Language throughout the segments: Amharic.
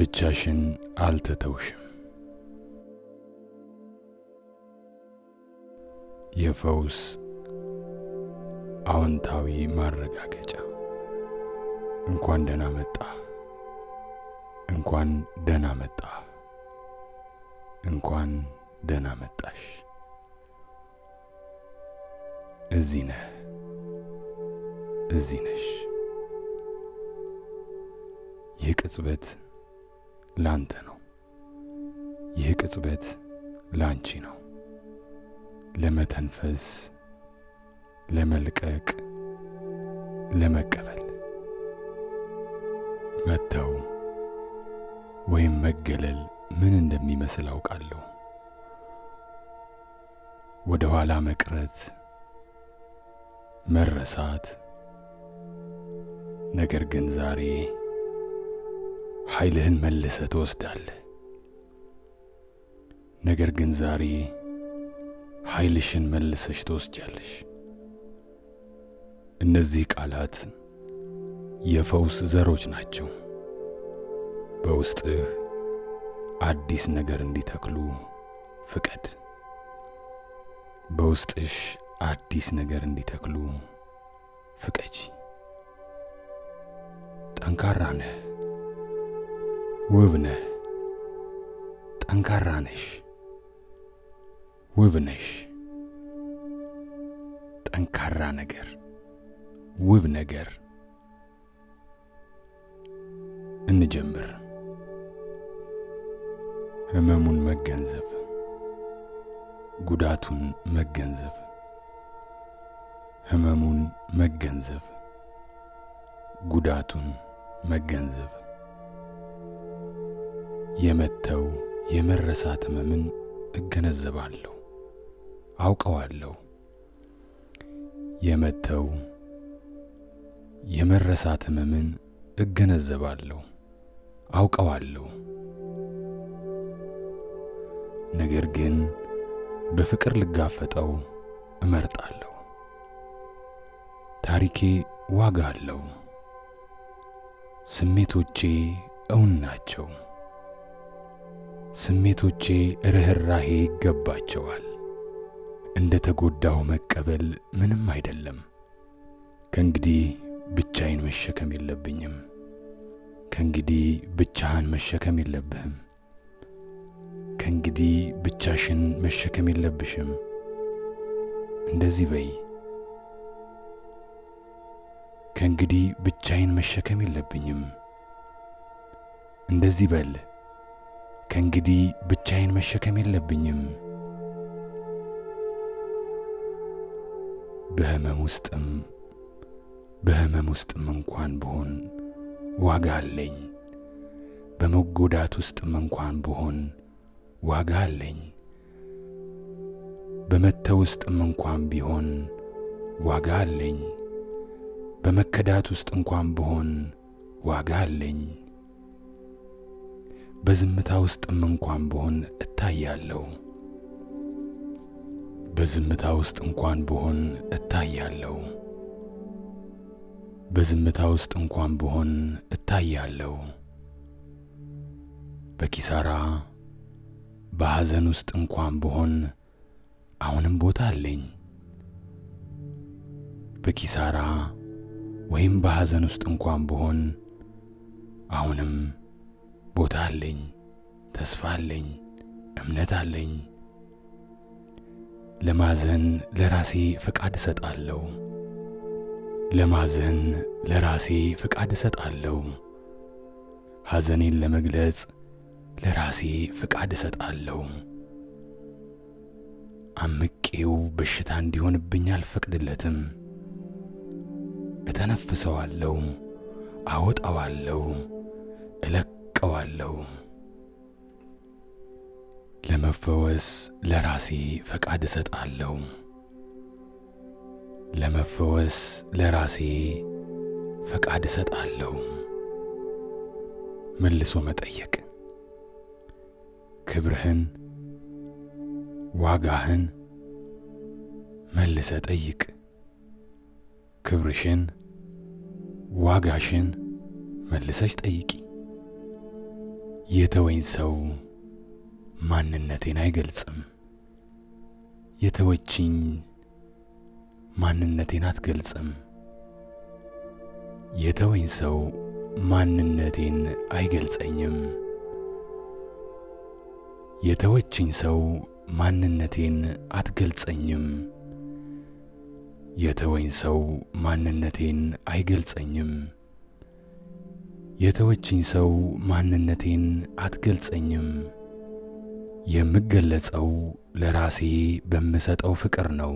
ብቻሽን አልተተውሽም። የፈውስ አዎንታዊ ማረጋገጫ። እንኳን ደህና መጣህ፣ እንኳን ደህና መጣህ፣ እንኳን ደህና መጣሽ። እዚህ ነህ፣ እዚህ ነሽ። ይህ ቅጽበት ላንተ ነው። ይህ ቅጽበት ላንቺ ነው። ለመተንፈስ፣ ለመልቀቅ፣ ለመቀበል። መተው ወይም መገለል ምን እንደሚመስል አውቃለሁ። ወደ ኋላ መቅረት፣ መረሳት። ነገር ግን ዛሬ ኃይልህን መልሰህ ትወስዳለህ። ነገር ግን ዛሬ ኃይልሽን መልሰሽ ትወስጃለሽ። እነዚህ ቃላት የፈውስ ዘሮች ናቸው። በውስጥህ አዲስ ነገር እንዲተክሉ ፍቀድ። በውስጥሽ አዲስ ነገር እንዲተክሉ ፍቀጂ። ጠንካራ ነህ፣ ውብ ነህ። ጠንካራ ነሽ፣ ውብ ነሽ። ጠንካራ ነገር፣ ውብ ነገር። እንጀምር። ህመሙን መገንዘብ፣ ጉዳቱን መገንዘብ፣ ህመሙን መገንዘብ፣ ጉዳቱን መገንዘብ። የመተው የመረሳት ህመምን እገነዘባለሁ፣ አውቀዋለሁ። የመተው የመረሳት ህመምን እገነዘባለሁ፣ አውቀዋለሁ። ነገር ግን በፍቅር ልጋፈጠው እመርጣለሁ። ታሪኬ ዋጋ አለው። ስሜቶቼ እውን ናቸው። ስሜቶቼ ርኅራሄ ይገባቸዋል። እንደ ተጎዳሁ መቀበል ምንም አይደለም። ከእንግዲህ ብቻዬን መሸከም የለብኝም። ከእንግዲህ ብቻህን መሸከም የለብህም። ከእንግዲህ ብቻሽን መሸከም የለብሽም። እንደዚህ በይ። ከእንግዲህ ብቻዬን መሸከም የለብኝም። እንደዚህ በል። ከእንግዲህ ብቻዬን መሸከም የለብኝም። በህመም ውስጥም በህመም ውስጥም እንኳን ብሆን ዋጋ አለኝ። በመጎዳት ውስጥም እንኳን ብሆን ዋጋ አለኝ። በመተው ውስጥም እንኳን ቢሆን ዋጋ አለኝ። በመከዳት ውስጥ እንኳን ብሆን ዋጋ አለኝ። በዝምታ ውስጥም እንኳን ብሆን እታያለሁ። በዝምታ ውስጥ እንኳን ብሆን እታያለሁ። በዝምታ ውስጥ እንኳን ብሆን እታያለሁ። በኪሳራ በሐዘን ውስጥ እንኳን ብሆን አሁንም ቦታ አለኝ። በኪሳራ ወይም በሐዘን ውስጥ እንኳን ብሆን አሁንም ቦታ አለኝ፣ ተስፋ አለኝ፣ እምነት አለኝ። ለማዘን ለራሴ ፈቃድ እሰጣለሁ። ለማዘን ለራሴ ፍቃድ እሰጣለሁ። ሐዘኔን ለመግለጽ ለራሴ ፍቃድ እሰጣለሁ። አምቄው በሽታ እንዲሆንብኝ አልፈቅድለትም። እተነፍሰዋለሁ፣ አወጣዋለሁ፣ እለቀዋለሁ። ለመፈወስ ለራሴ ፈቃድ እሰጣለሁ። ለመፈወስ ለራሴ ፈቃድ እሰጣለሁ። መልሶ መጠየቅ ክብርህን፣ ዋጋህን መልሰ ጠይቅ። ክብርሽን፣ ዋጋሽን መልሰሽ ጠይቂ። የተወኝ ሰው ማንነቴን አይገልጽም። የተወችኝ ማንነቴን አትገልጽም። የተወኝ ሰው ማንነቴን አይገልጸኝም። የተወችኝ ሰው ማንነቴን አትገልጸኝም። የተወኝ ሰው ማንነቴን አይገልጸኝም። የተወችኝ ሰው ማንነቴን አትገልጸኝም። የምገለጸው ለራሴ በምሰጠው ፍቅር ነው።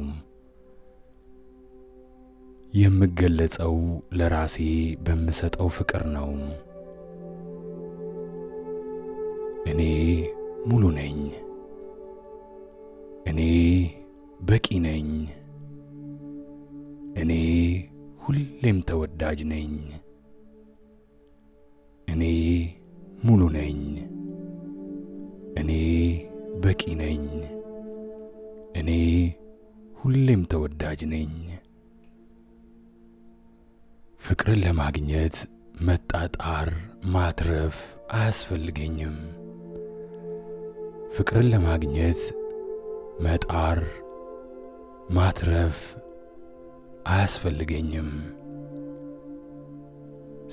የምገለጸው ለራሴ በምሰጠው ፍቅር ነው። እኔ ሙሉ ነኝ። እኔ በቂ ነኝ። እኔ ሁሌም ተወዳጅ ነኝ። እኔ ሙሉ ነኝ። እኔ በቂ ነኝ። እኔ ሁሌም ተወዳጅ ነኝ። ፍቅርን ለማግኘት መጣጣር፣ ማትረፍ አያስፈልገኝም። ፍቅርን ለማግኘት መጣር፣ ማትረፍ አያስፈልገኝም።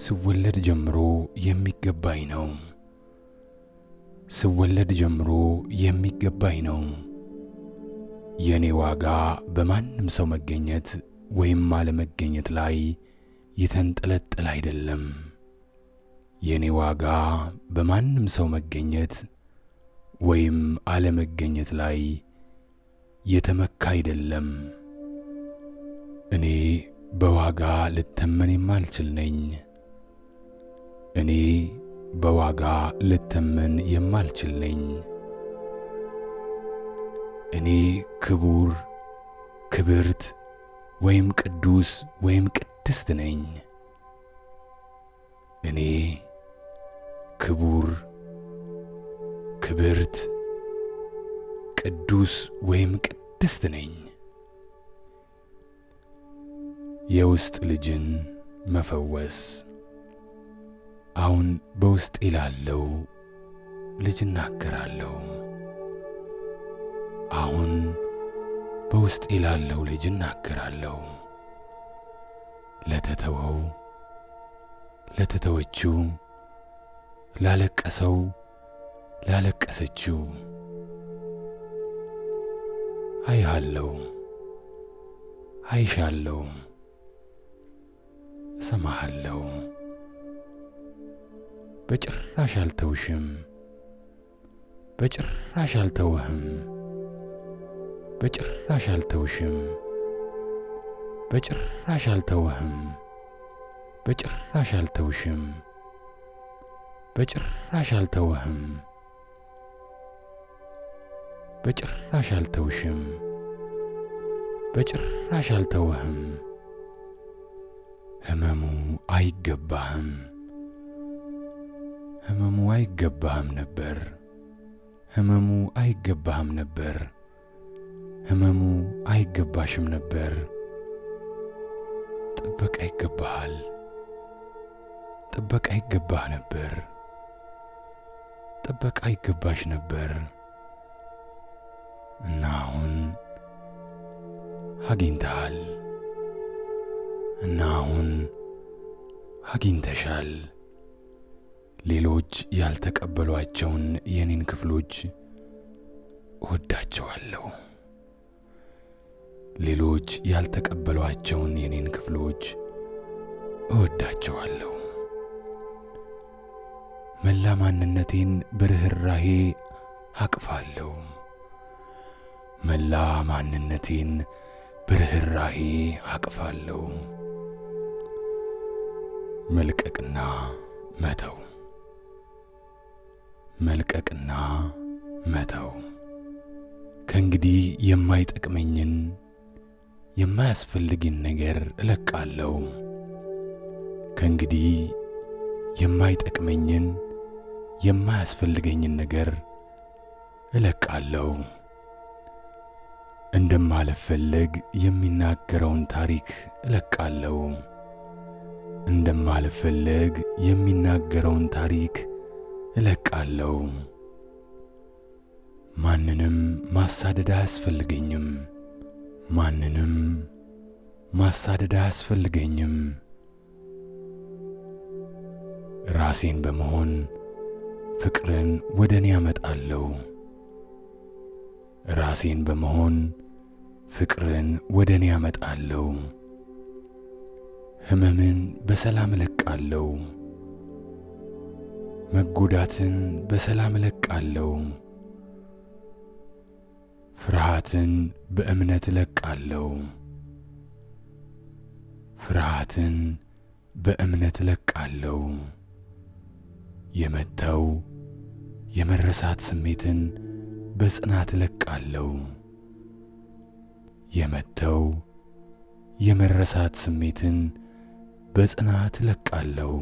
ስወለድ ጀምሮ የሚገባኝ ነው። ስወለድ ጀምሮ የሚገባኝ ነው። የኔ ዋጋ በማንም ሰው መገኘት ወይም አለመገኘት ላይ የተንጠለጠለ አይደለም። የኔ ዋጋ በማንም ሰው መገኘት ወይም አለመገኘት ላይ የተመካ አይደለም። እኔ በዋጋ ልተመን የማልችል ነኝ። እኔ በዋጋ ልተመን የማልችል ነኝ። እኔ ክቡር፣ ክብርት ወይም ቅዱስ ወይም ቅድስት ነኝ። እኔ ክቡር፣ ክብርት፣ ቅዱስ ወይም ቅድስት ነኝ። የውስጥ ልጅን መፈወስ። አሁን በውስጤ ላለው ልጅ እናገራለሁ። አሁን በውስጤ ላለው ልጅ እናገራለሁ። ለተተወው፣ ለተተወችው፣ ላለቀሰው፣ ላለቀሰችው አይሃለሁ፣ አይሻለሁ፣ እሰማሃለሁ። በጭራሽ አልተውሽም፣ በጭራሽ አልተውህም፣ በጭራሽ አልተውሽም፣ በጭራሽ አልተውህም፣ በጭራሽ አልተውሽም፣ በጭራሽ አልተውህም፣ በጭራሽ አልተውሽም፣ በጭራሽ አልተውህም። ህመሙ አይገባህም፣ ህመሙ አይገባህም ነበር፣ ህመሙ አይገባህም ነበር፣ ህመሙ አይገባሽም ነበር። ጥበቃ ይገባሃል፣ ጥበቃ ይገባህ ነበር፣ ጥበቃ ይገባሽ ነበር። እና አሁን አግኝተሃል፣ እና አሁን አግኝተሻል። ሌሎች ያልተቀበሏቸውን የኔን ክፍሎች እወዳቸዋለሁ። ሌሎች ያልተቀበሏቸውን የኔን ክፍሎች እወዳቸዋለሁ። መላ ማንነቴን በርኅራሄ አቅፋለሁ። መላ ማንነቴን በርኅራሄ አቅፋለሁ። መልቀቅና መተው፣ መልቀቅና መተው። ከእንግዲህ የማይጠቅመኝን የማያስፈልግን ነገር እለቃለሁ። ከእንግዲህ የማይጠቅመኝን የማያስፈልገኝን ነገር እለቃለሁ። እንደማልፈለግ የሚናገረውን ታሪክ እለቃለሁ። እንደማልፈለግ የሚናገረውን ታሪክ እለቃለሁ። ማንንም ማሳደድ አያስፈልገኝም። ማንንም ማሳደድ አያስፈልገኝም። ራሴን በመሆን ፍቅርን ወደ እኔ አመጣለሁ። ራሴን በመሆን ፍቅርን ወደ እኔ አመጣለሁ። ሕመምን በሰላም እለቃለሁ። መጎዳትን በሰላም እለቃለሁ። ፍርሃትን በእምነት እለቃለሁ። ፍርሃትን በእምነት እለቃለሁ። የመተው የመረሳት ስሜትን በጽናት እለቃለሁ። የመተው የመረሳት ስሜትን በጽናት እለቃለሁ።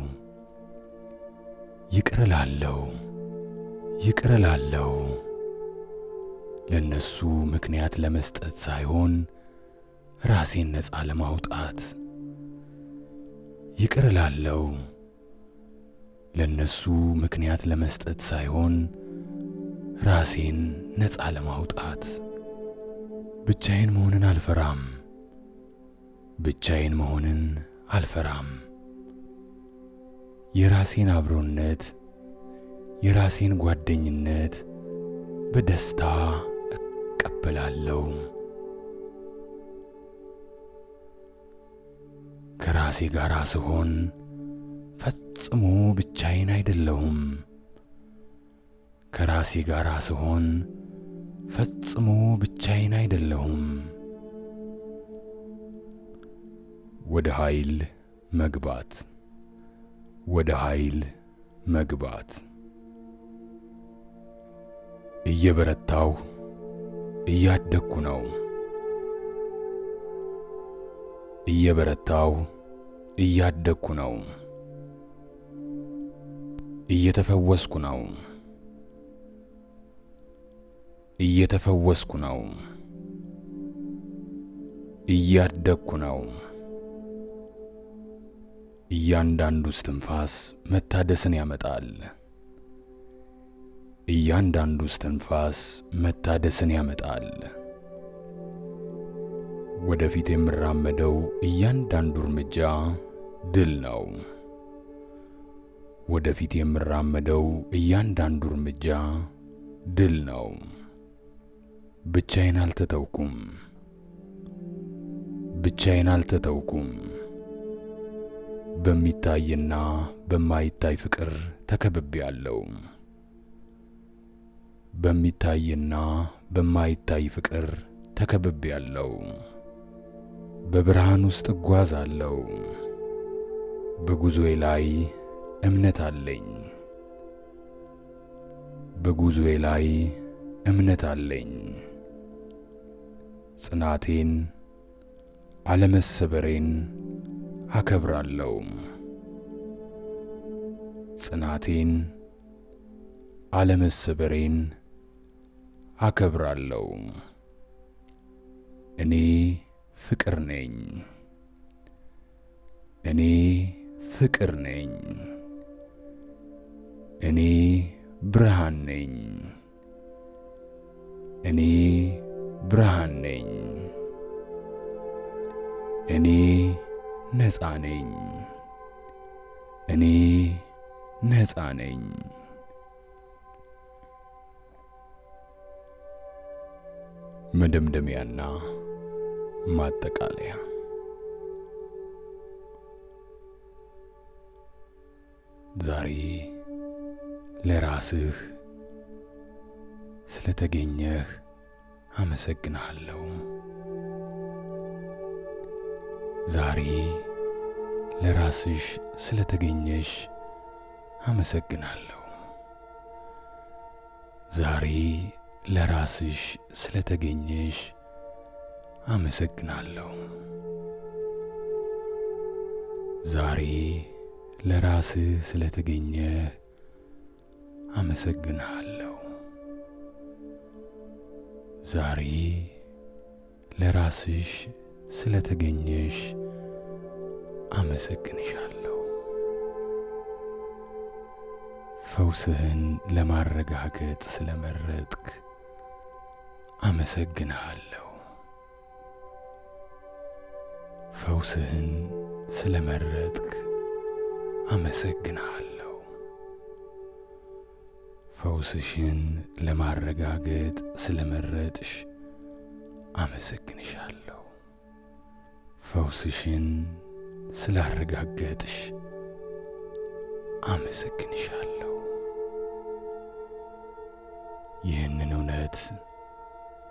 ይቅር እላለሁ። ይቅር እላለሁ። ለነሱ ምክንያት ለመስጠት ሳይሆን ራሴን ነፃ ለማውጣት። ይቅር እላለሁ። ለነሱ ምክንያት ለመስጠት ሳይሆን ራሴን ነፃ ለማውጣት። ብቻዬን መሆንን አልፈራም። ብቻዬን መሆንን አልፈራም። የራሴን አብሮነት፣ የራሴን ጓደኝነት በደስታ እቀበላለሁ። ከራሴ ጋር ስሆን ፈጽሞ ብቻዬን አይደለሁም። ከራሴ ጋር ስሆን ፈጽሞ ብቻዬን አይደለሁም። ወደ ኃይል መግባት። ወደ ኃይል መግባት። እየበረታሁ እያደግኩ ነው። እየበረታሁ እያደግኩ ነው። እየተፈወስኩ ነው። እየተፈወስኩ ነው። እያደግኩ ነው። እያንዳንዱ እስትንፋስ መታደስን ያመጣል። እያንዳንዱ እስትንፋስ መታደስን ያመጣል። ወደፊት የምራመደው እያንዳንዱ እርምጃ ድል ነው። ወደፊት የምራመደው እያንዳንዱ እርምጃ ድል ነው። ብቻዬን አልተተውኩም። ብቻዬን አልተተውኩም። በሚታይና በማይታይ ፍቅር ተከብቤአለሁ። በሚታይና በማይታይ ፍቅር ተከብቤአለሁ። በብርሃን ውስጥ እጓዛለሁ። በጉዞዬ ላይ እምነት አለኝ። በጉዞዬ ላይ እምነት አለኝ። ጽናቴን፣ አለመሰበሬን አከብራለሁ። ጽናቴን፣ አለመሰበሬን አከብራለሁ። እኔ ፍቅር ነኝ። እኔ ፍቅር ነኝ። እኔ ብርሃን ነኝ። እኔ ብርሃን ነኝ። እኔ ነፃ ነኝ። እኔ ነፃ ነኝ። መደምደሚያና ማጠቃለያ። ዛሬ ለራስህ ስለተገኘህ አመሰግንሃለሁ። ዛሬ ለራስሽ ስለተገኘሽ አመሰግናለሁ። ዛሬ ለራስሽ ስለተገኘሽ አመሰግናለሁ። ዛሬ ለራስህ ስለተገኘህ አመሰግንሃለሁ። ዛሬ ለራስሽ ስለተገኘሽ አመሰግንሻለሁ። ፈውስህን ለማረጋገጥ ስለመረጥክ አመሰግንሃለሁ። ፈውስህን ስለመረጥክ አመሰግንሃለሁ። ፈውስሽን ለማረጋገጥ ስለመረጥሽ አመሰግንሻለሁ። ፈውስሽን ስላረጋገጥሽ አመሰግንሻለሁ። ይህንን እውነት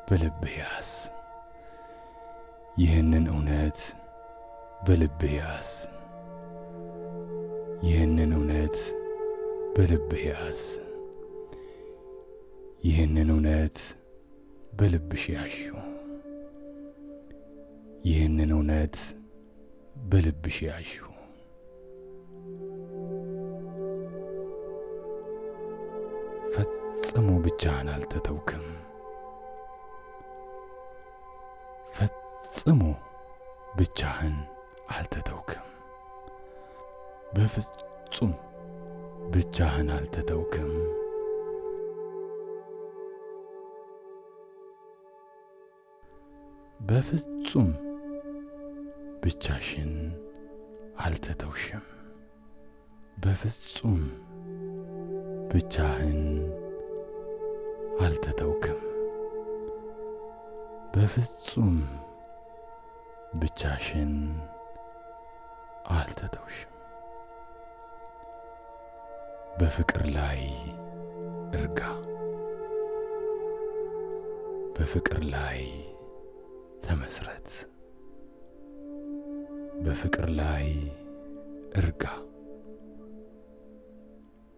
በልብህ ያዝ። ይህንን እውነት በልብህ ያዝ። ይህንን እውነት በልብህ ያዝ። ይህንን እውነት በልብሽ ያዢው። ይህንን እውነት በልብሽ ያዢው። ፈጽሞ ብቻህን አልተተውክም። ፈጽሞ ብቻህን አልተተውክም። በፍጹም ብቻህን አልተተውክም። በፍጹም ብቻሽን አልተተውሽም። በፍጹም ብቻህን አልተተውክም። በፍጹም ብቻሽን አልተተውሽም። በፍቅር ላይ እርጋ። በፍቅር ላይ ተመስረት። በፍቅር ላይ እርጋ።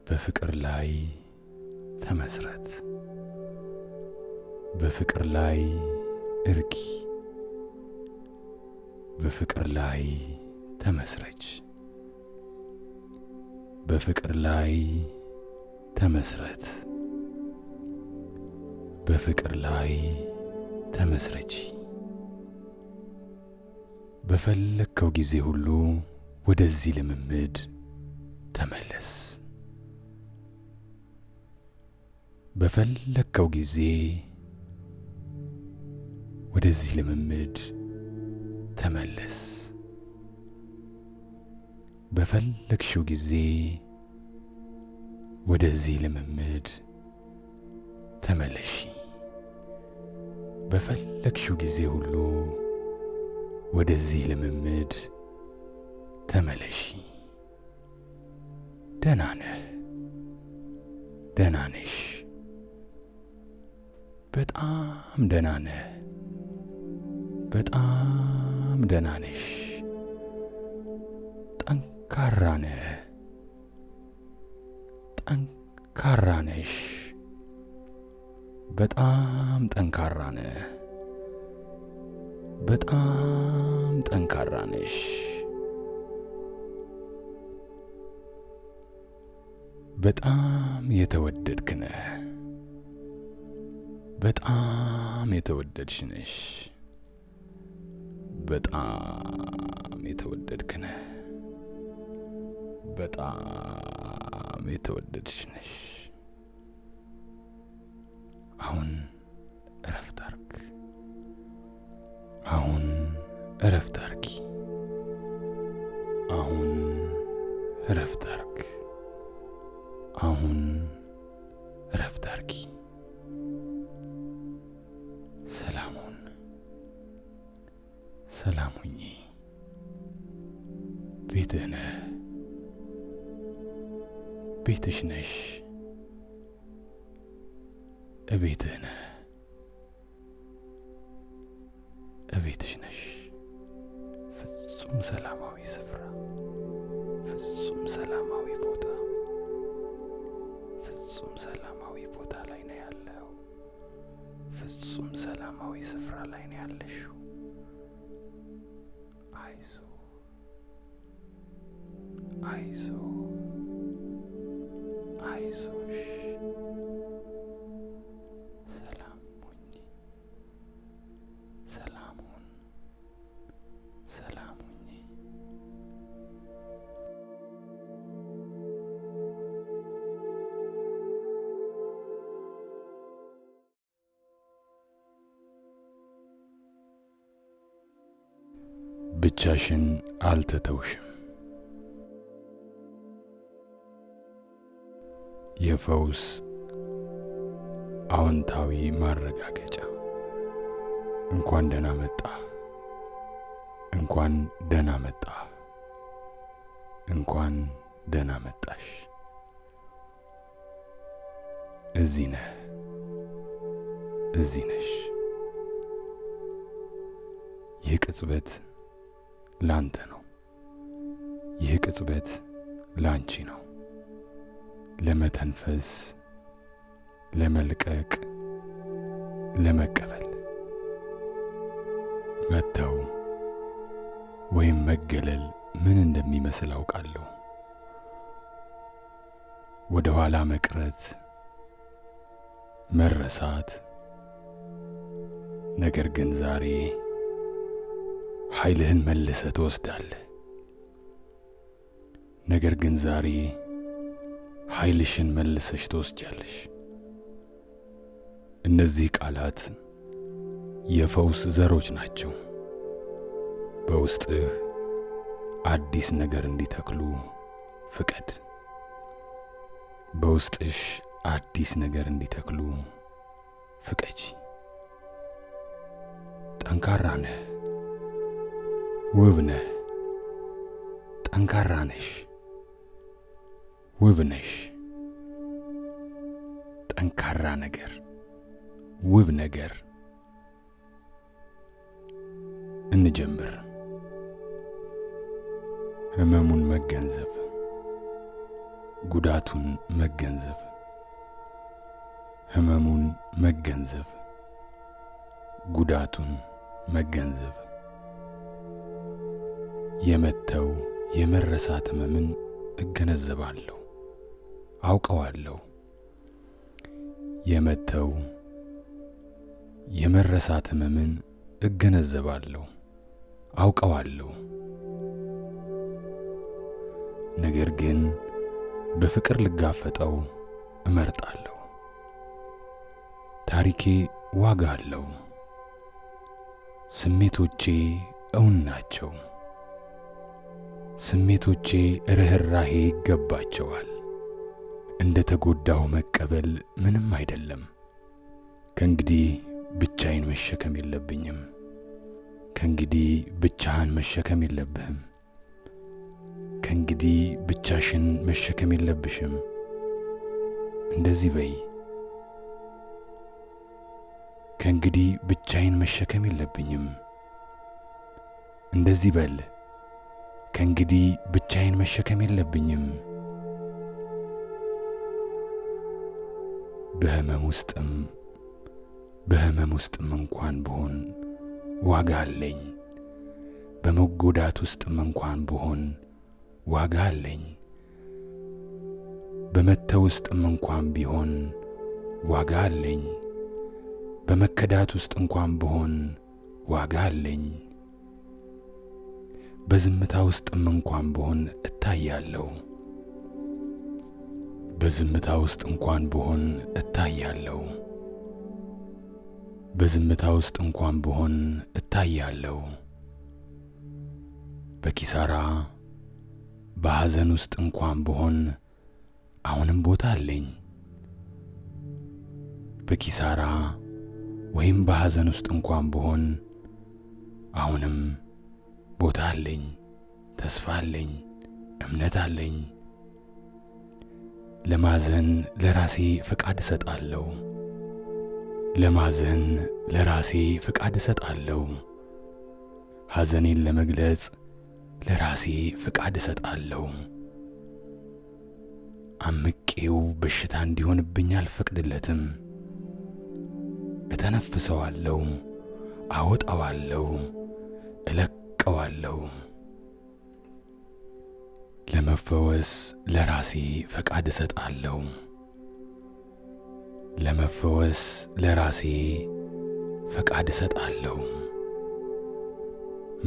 በፍቅር ላይ ተመስረት። በፍቅር ላይ እርጊ። በፍቅር ላይ ተመስረች። በፍቅር ላይ ተመስረት። በፍቅር ላይ ተመስረቺ። በፈለግከው ጊዜ ሁሉ ወደዚህ ልምምድ ተመለስ። በፈለግከው ጊዜ ወደዚህ ልምምድ ተመለስ። በፈለግሽው ጊዜ ወደዚህ ልምምድ ተመለሺ። በፈለግሽው ጊዜ ሁሉ ወደዚህ ልምምድ ተመለሺ። ደህና ነህ፣ ደህና ነሽ። በጣም ደህና ነህ፣ በጣም ደህና ነሽ። ጠንካራ ነህ፣ ጠንካራ ነሽ። በጣም ጠንካራ ነህ፣ በጣም ጠንካራ ነሽ። በጣም የተወደድክ ነህ፣ በጣም የተወደድሽ ነሽ። በጣም የተወደድክ ነህ፣ በጣም የተወደድሽ ነሽ። አሁን እረፍት አርግ። አሁን እረፍት አርጊ። አሁን እረፍት አርግ። አሁን እረፍት አርጊ። ሰላም ሁን። ሰላም ሁኚ። ቤትህ ነህ። ቤትሽ ነሽ። እቤትህ ነህ። እቤትሽ ነሽ። ፍጹም ሰላማዊ ስፍራ፣ ፍጹም ሰላማዊ ቦታ፣ ፍጹም ሰላማዊ ቦታ ላይ ነው ያለው። ፍጹም ሰላማዊ ስፍራ ላይ ነው ያለሽው። አይዞ፣ አይዞ፣ አይዞሽ። ሰላም ሁኚ። ሰላም ሁን። ሰላም ሁኚ። ብቻሽን አልተተውሽም። የፈውስ አዎንታዊ ማረጋገጫ። እንኳን ደህና መጣህ፣ እንኳን ደህና መጣህ፣ እንኳን ደህና መጣሽ። እዚህ ነህ፣ እዚህ ነሽ። ይህ ቅጽበት ላንተ ነው። ይህ ቅጽበት ላንቺ ነው። ለመተንፈስ፣ ለመልቀቅ፣ ለመቀበል። መተው ወይም መገለል ምን እንደሚመስል አውቃለሁ። ወደ ኋላ መቅረት፣ መረሳት። ነገር ግን ዛሬ ኃይልህን መልሰህ ትወስዳለህ። ነገር ግን ዛሬ ኃይልሽን መልሰሽ ትወስጃለሽ። እነዚህ ቃላት የፈውስ ዘሮች ናቸው። በውስጥህ አዲስ ነገር እንዲተክሉ ፍቀድ። በውስጥሽ አዲስ ነገር እንዲተክሉ ፍቀጂ። ጠንካራ ነህ፣ ውብ ነህ። ጠንካራ ነሽ፣ ውብ ነሽ። ጠንካራ ነገር፣ ውብ ነገር። እንጀምር። ህመሙን መገንዘብ፣ ጉዳቱን መገንዘብ፣ ህመሙን መገንዘብ፣ ጉዳቱን መገንዘብ። የመተው የመረሳት ህመምን እገነዘባለሁ፣ አውቀዋለሁ። የመተው የመረሳት ህመምን እገነዘባለሁ፣ አውቀዋለሁ። ነገር ግን በፍቅር ልጋፈጠው እመርጣለሁ። ታሪኬ ዋጋ አለው። ስሜቶቼ እውን ናቸው። ስሜቶቼ ርኅራሄ ይገባቸዋል። እንደ ተጎዳሁ መቀበል ምንም አይደለም። ከእንግዲህ ብቻዬን መሸከም የለብኝም። ከእንግዲህ ብቻህን መሸከም የለብህም። ከእንግዲህ ብቻሽን መሸከም የለብሽም። እንደዚህ በይ። ከእንግዲህ ብቻዬን መሸከም የለብኝም። እንደዚህ በል። ከእንግዲህ ብቻዬን መሸከም የለብኝም። በህመም ውስጥም በህመም ውስጥም እንኳን ብሆን ዋጋ አለኝ። በመጎዳት ውስጥም እንኳን ብሆን ዋጋ አለኝ። በመተው ውስጥም እንኳን ቢሆን ዋጋ አለኝ። በመከዳት ውስጥ እንኳን ብሆን ዋጋ አለኝ። በዝምታ ውስጥም እንኳን ብሆን እታያለሁ። በዝምታ ውስጥ እንኳን ብሆን እታያለሁ። በዝምታ ውስጥ እንኳን ብሆን እታያለሁ። በኪሳራ በሐዘን ውስጥ እንኳን ብሆን አሁንም ቦታ አለኝ። በኪሳራ ወይም በሐዘን ውስጥ እንኳን ብሆን አሁንም ቦታ አለኝ፣ ተስፋ አለኝ፣ እምነት አለኝ። ለማዘን ለራሴ ፈቃድ እሰጣለሁ። ለማዘን ለራሴ ፍቃድ እሰጣለሁ። ሐዘኔን ለመግለጽ ለራሴ ፍቃድ እሰጣለሁ። አምቄው በሽታ እንዲሆንብኝ አልፈቅድለትም። እተነፍሰዋለሁ፣ አወጣዋለሁ፣ እለቀዋለሁ። ለመፈወስ ለራሴ ፈቃድ እሰጣለሁ። ለመፈወስ ለራሴ ፈቃድ እሰጣለሁ።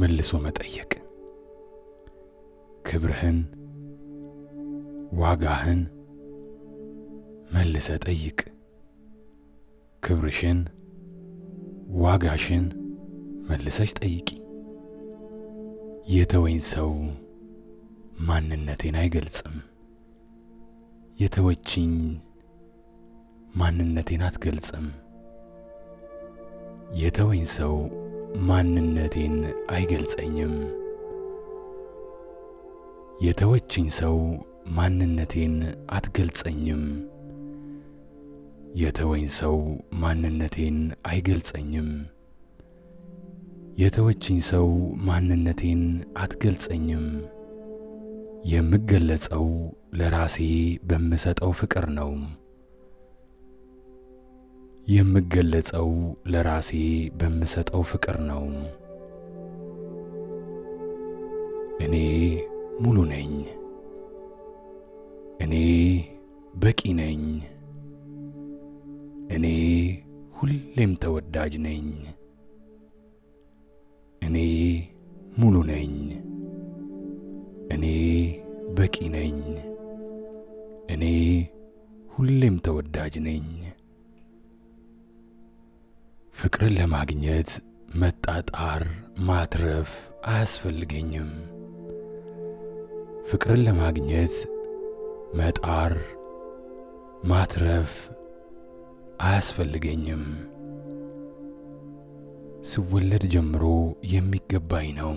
መልሶ መጠየቅ ክብርህን ዋጋህን መልሰ ጠይቅ። ክብርሽን ዋጋሽን መልሰሽ ጠይቂ። የተወኝ ሰው ማንነቴን አይገልጽም። የተወችኝ ማንነቴን አትገልጽም። የተወኝ ሰው ማንነቴን አይገልጸኝም። የተወችኝ ሰው ማንነቴን አትገልጸኝም። የተወኝ ሰው ማንነቴን አይገልጸኝም። የተወችኝ ሰው ማንነቴን አትገልጸኝም። የምገለጸው ለራሴ በምሰጠው ፍቅር ነው። የምገለጸው ለራሴ በምሰጠው ፍቅር ነው። እኔ ሙሉ ነኝ። እኔ በቂ ነኝ። እኔ ሁሌም ተወዳጅ ነኝ። እኔ ሙሉ ነኝ። እኔ በቂ ነኝ። እኔ ሁሌም ተወዳጅ ነኝ። ፍቅርን ለማግኘት መጣጣር፣ ማትረፍ አያስፈልገኝም። ፍቅርን ለማግኘት መጣር፣ ማትረፍ አያስፈልገኝም። ስወለድ ጀምሮ የሚገባኝ ነው።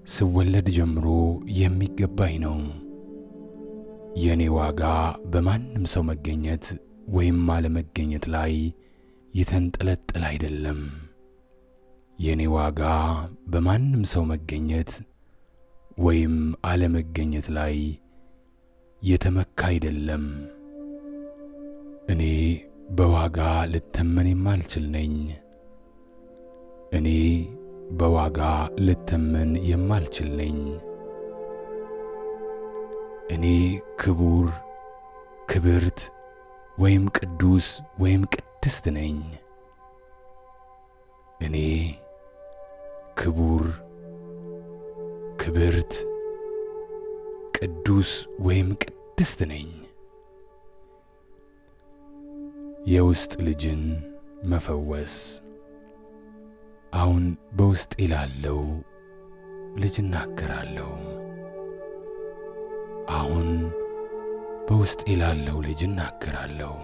ስወለድ ጀምሮ የሚገባኝ ነው። የኔ ዋጋ በማንም ሰው መገኘት ወይም አለመገኘት ላይ የተንጠለጠለ አይደለም። የኔ ዋጋ በማንም ሰው መገኘት ወይም አለመገኘት ላይ የተመካ አይደለም። እኔ በዋጋ ልተመን የማልችል ነኝ። እኔ በዋጋ ልተመን የማልችል ነኝ። እኔ ክቡር፣ ክብርት ወይም ቅዱስ ወይም ቅድስት ነኝ። እኔ ክቡር፣ ክብርት፣ ቅዱስ ወይም ቅድስት ነኝ። የውስጥ ልጅን መፈወስ። አሁን በውስጤ ላለው ልጅ እናገራለሁ። አሁን በውስጤ ላለው ልጅ እናገራለሁ።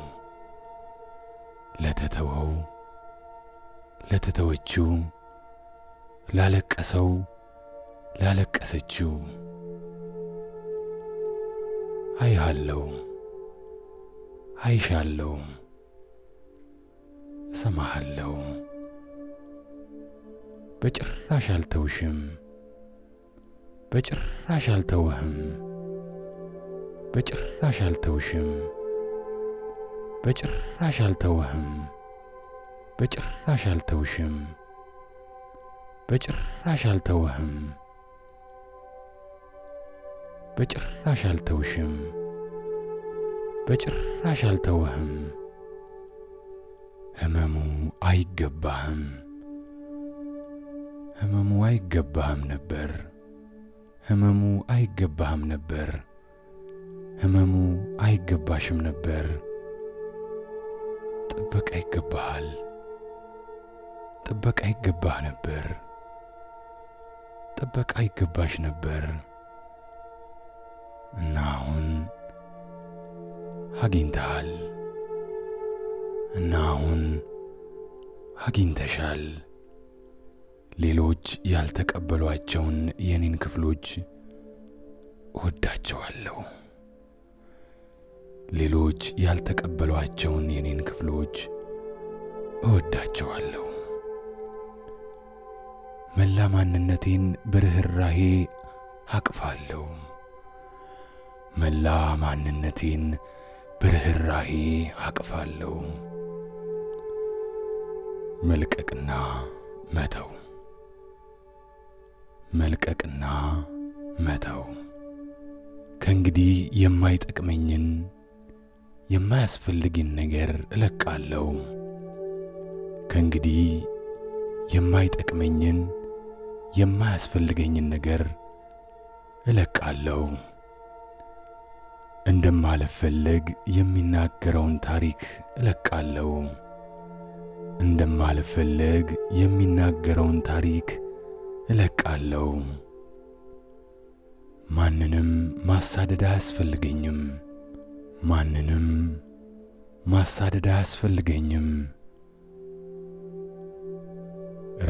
ለተተወው፣ ለተተወችው፣ ላለቀሰው፣ ላለቀሰችው አይሃለሁ፣ አይሻለሁ፣ እሰማሃለሁ። በጭራሽ አልተውሽም፣ በጭራሽ አልተውህም፣ በጭራሽ አልተውሽም፣ በጭራሽ አልተውህም፣ በጭራሽ አልተውሽም፣ በጭራሽ አልተውህም፣ በጭራሽ አልተውሽም፣ በጭራሽ አልተውህም። ህመሙ አይገባህም፣ ህመሙ አይገባህም ነበር፣ ህመሙ አይገባህም ነበር፣ ህመሙ አይገባሽም ነበር። ጥበቃ ይገባሃል፣ ጥበቃ ይገባህ ነበር፣ ጥበቃ ይገባሽ ነበር። እና አሁን አግኝተሃል፣ እና አሁን አግኝተሻል። ሌሎች ያልተቀበሏቸውን የኔን ክፍሎች እወዳቸዋለሁ። ሌሎች ያልተቀበሏቸውን የኔን ክፍሎች እወዳቸዋለሁ። መላ ማንነቴን በርኅራሄ አቅፋለሁ። መላ ማንነቴን በርኅራሄ አቅፋለሁ። መልቀቅና መተው፣ መልቀቅና መተው። ከእንግዲህ የማይጠቅመኝን የማያስፈልግን ነገር እለቃለሁ። ከእንግዲህ የማይጠቅመኝን የማያስፈልገኝን ነገር እለቃለሁ። እንደማልፈለግ የሚናገረውን ታሪክ እለቃለሁ። እንደማልፈለግ የሚናገረውን ታሪክ እለቃለሁ። ማንንም ማሳደድ አያስፈልገኝም። ማንንም ማሳደድ አያስፈልገኝም።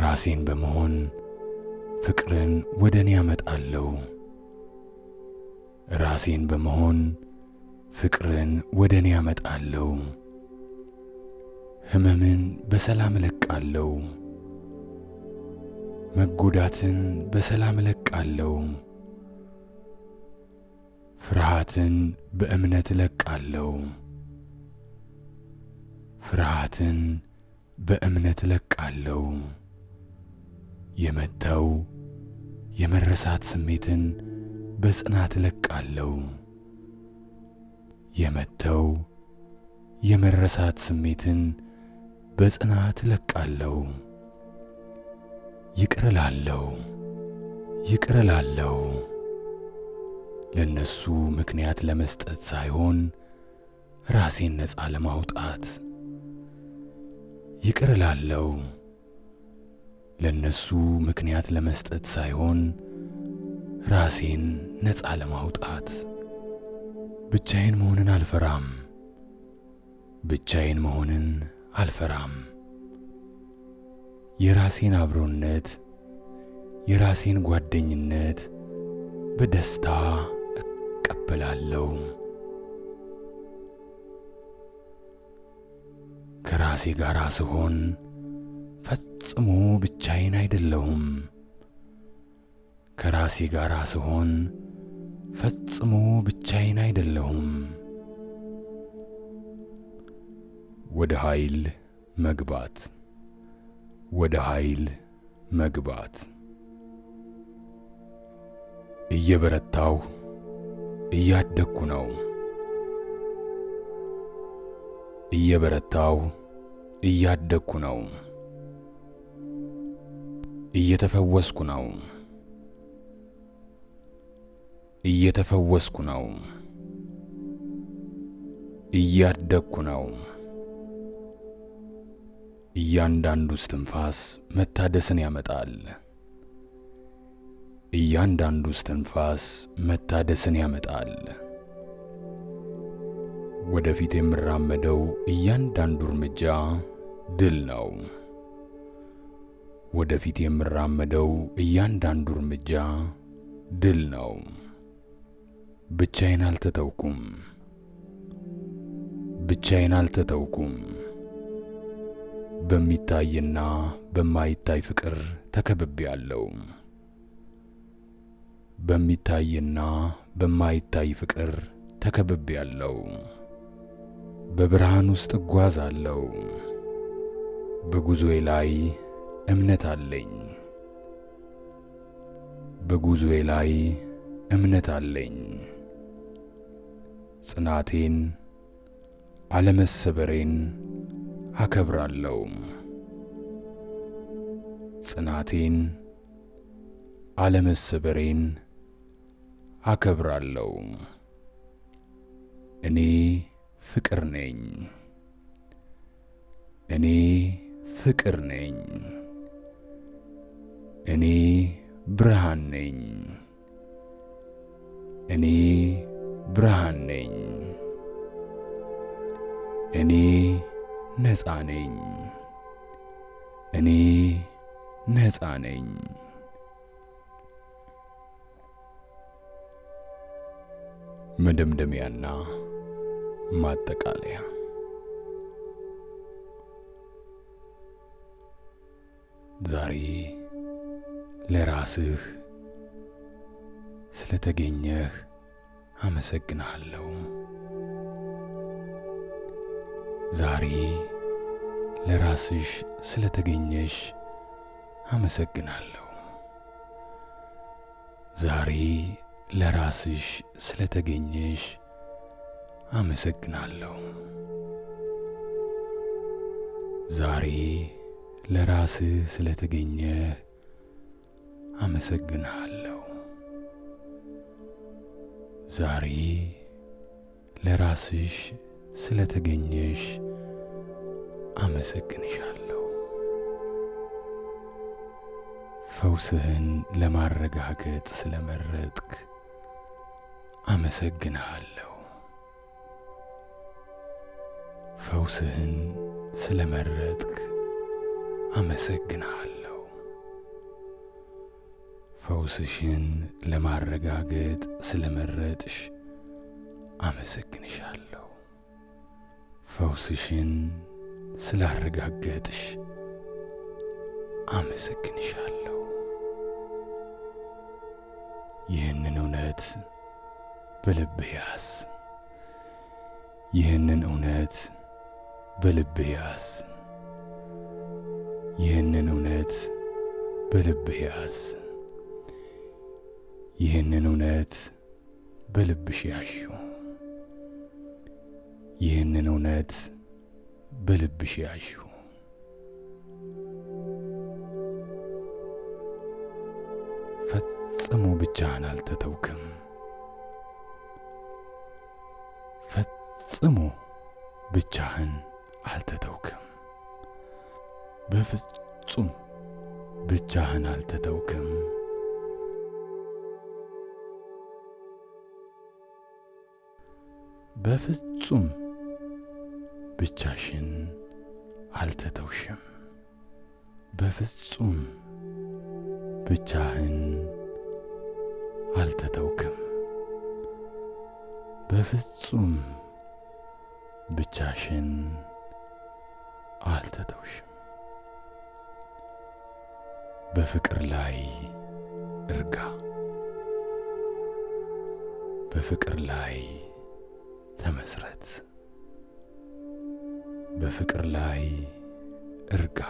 ራሴን በመሆን ፍቅርን ወደ እኔ አመጣለሁ። ራሴን በመሆን ፍቅርን ወደ እኔ አመጣለሁ። ሕመምን በሰላም እለቃለሁ። መጎዳትን በሰላም እለቃለሁ። ፍርሃትን በእምነት እለቃለሁ። ፍርሃትን በእምነት እለቃለሁ። የመተው የመረሳት ስሜትን በጽናት እለቃለሁ። የመተው የመረሳት ስሜትን በጽናት እለቃለሁ። ይቅር እላለሁ። ይቅር እላለሁ። ለነሱ ምክንያት ለመስጠት ሳይሆን ራሴን ነፃ ለማውጣት። ይቅር እላለሁ። ለነሱ ምክንያት ለመስጠት ሳይሆን ራሴን ነፃ ለማውጣት። ብቻዬን መሆንን አልፈራም። ብቻዬን መሆንን አልፈራም። የራሴን አብሮነት፣ የራሴን ጓደኝነት በደስታ እቀበላለሁ። ከራሴ ጋር ስሆን ፈጽሞ ብቻዬን አይደለሁም። ከራሴ ጋር ስሆን ፈጽሞ ብቻዬን አይደለሁም። ወደ ኃይል መግባት። ወደ ኃይል መግባት። እየበረታሁ እያደግኩ ነው። እየበረታሁ እያደግኩ ነው። እየተፈወስኩ ነው። እየተፈወስኩ ነው። እያደግኩ ነው። እያንዳንዱ እስትንፋስ መታደስን ያመጣል። እያንዳንዱ እስትንፋስ መታደስን ያመጣል። ወደፊት የምራመደው እያንዳንዱ እርምጃ ድል ነው። ወደፊት የምራመደው እያንዳንዱ እርምጃ ድል ነው። ብቻዬን አልተተውኩም። ብቻዬን አልተተውኩም። በሚታይና በማይታይ ፍቅር ተከብቤአለሁ። በሚታይና በማይታይ ፍቅር ተከብቤአለሁ። በብርሃን ውስጥ እጓዛለሁ። በጉዞዬ ላይ እምነት አለኝ። በጉዞዬ ላይ እምነት አለኝ። ጽናቴን፣ አለመሰበሬን አከብራለሁ። ጽናቴን፣ አለመሰበሬን አከብራለሁ። እኔ ፍቅር ነኝ። እኔ ፍቅር ነኝ። እኔ ብርሃን ነኝ። እኔ ብርሃን ነኝ። እኔ ነፃ ነኝ። እኔ ነፃ ነኝ። መደምደሚያና ማጠቃለያ። ዛሬ ለራስህ ስለተገኘህ አመሰግንሃለሁ። ዛሬ ለራስሽ ስለተገኘሽ አመሰግናለሁ። ዛሬ ለራስሽ ስለተገኘሽ አመሰግናለሁ። ዛሬ ለራስህ ስለተገኘህ አመሰግንሃለሁ። ዛሬ ለራስሽ ስለተገኘሽ አመሰግንሻለሁ። ፈውስህን ለማረጋገጥ ስለመረጥክ አመሰግንሃለሁ። ፈውስህን ስለመረጥክ አመሰግንሃለሁ። ፈውስሽን ለማረጋገጥ ስለመረጥሽ አመሰግንሻለሁ። ፈውስሽን ስላረጋገጥሽ አመሰግንሻለሁ። ይህንን እውነት በልብህ ያዝ። ይህንን እውነት በልብህ ያዝ። ይህንን እውነት በልብህ ያዝ። ይህንን እውነት በልብሽ ያዢው። ይህንን እውነት በልብሽ ያዢው። ፈጽሞ ብቻህን አልተተውክም። ፈጽሞ ብቻህን አልተተውክም። በፍጹም ብቻህን አልተተውክም። በፍጹም ብቻሽን አልተተውሽም። በፍጹም ብቻህን አልተተውክም። በፍጹም ብቻሽን አልተተውሽም። በፍቅር ላይ እርጋ። በፍቅር ላይ ተመስረት። በፍቅር ላይ እርጋ።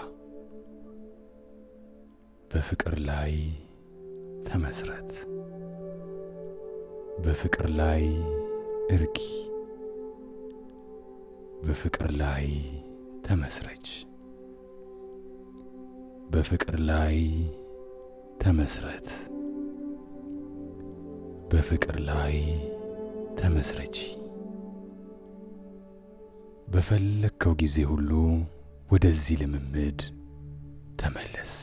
በፍቅር ላይ ተመስረት። በፍቅር ላይ እርጊ። በፍቅር ላይ ተመስረች። በፍቅር ላይ ተመስረት። በፍቅር ላይ ተመስረቺ። በፈለግከው ጊዜ ሁሉ ወደዚህ ልምምድ ተመለስ።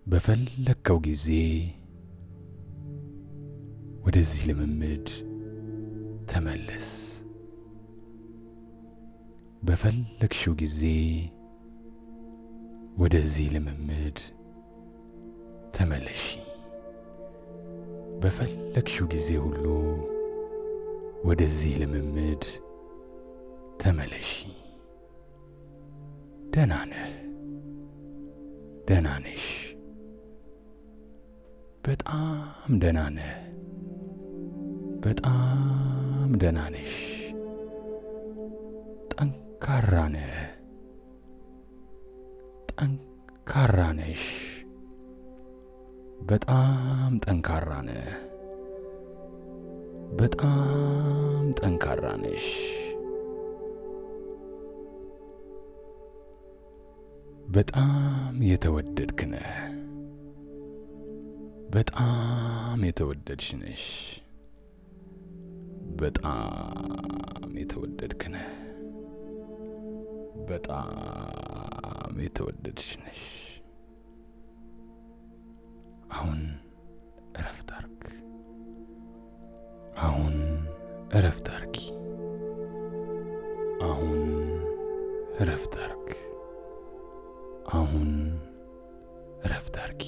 በፈለግከው ጊዜ ወደዚህ ልምምድ ተመለስ። በፈለግሽው ጊዜ ወደዚህ ልምምድ ተመለሺ። በፈለግሽው ጊዜ ሁሉ ወደዚህ ልምምድ ተመለሺ። ደህና ነህ፣ ደህና ነሽ። በጣም ደህና ነህ፣ በጣም ደህና ነሽ። ጠንካራ ነህ፣ ጠንካራ ነሽ። በጣም ጠንካራ ነህ፣ በጣም ጠንካራ ነሽ። በጣም የተወደድክ ነህ፣ በጣም የተወደድሽ ነሽ። በጣም የተወደድክ ነህ፣ በጣም የተወደድሽ ነሽ። አሁን እረፍት አርግ። አሁን እረፍት አርጊ። አሁን እረፍት አርግ። አሁን እረፍት አርጊ።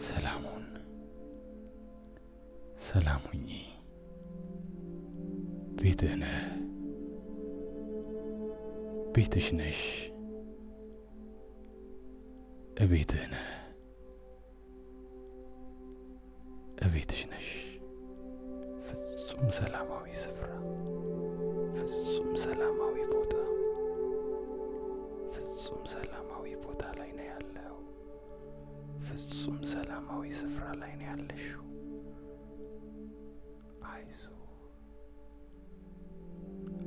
ሰላም ሁን። ሰላም ሁኚ። ቤትህ ነህ። ቤትሽ ነሽ። እቤትህ ነህ። እቤትሽ ነሽ። ፍጹም ሰላማዊ ስፍራ፣ ፍጹም ሰላማዊ ቦታ፣ ፍጹም ሰላማዊ ቦታ ላይ ነው ያለው። ፍጹም ሰላማዊ ስፍራ ላይ ነው ያለሽው። አይዞ፣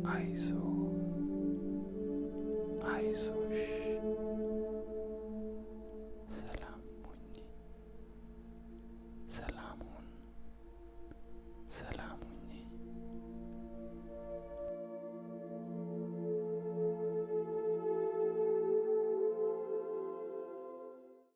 አይዞ፣ አይዞሽ። ሰላም ሁኚ። ሰላም ሁን። ሰላም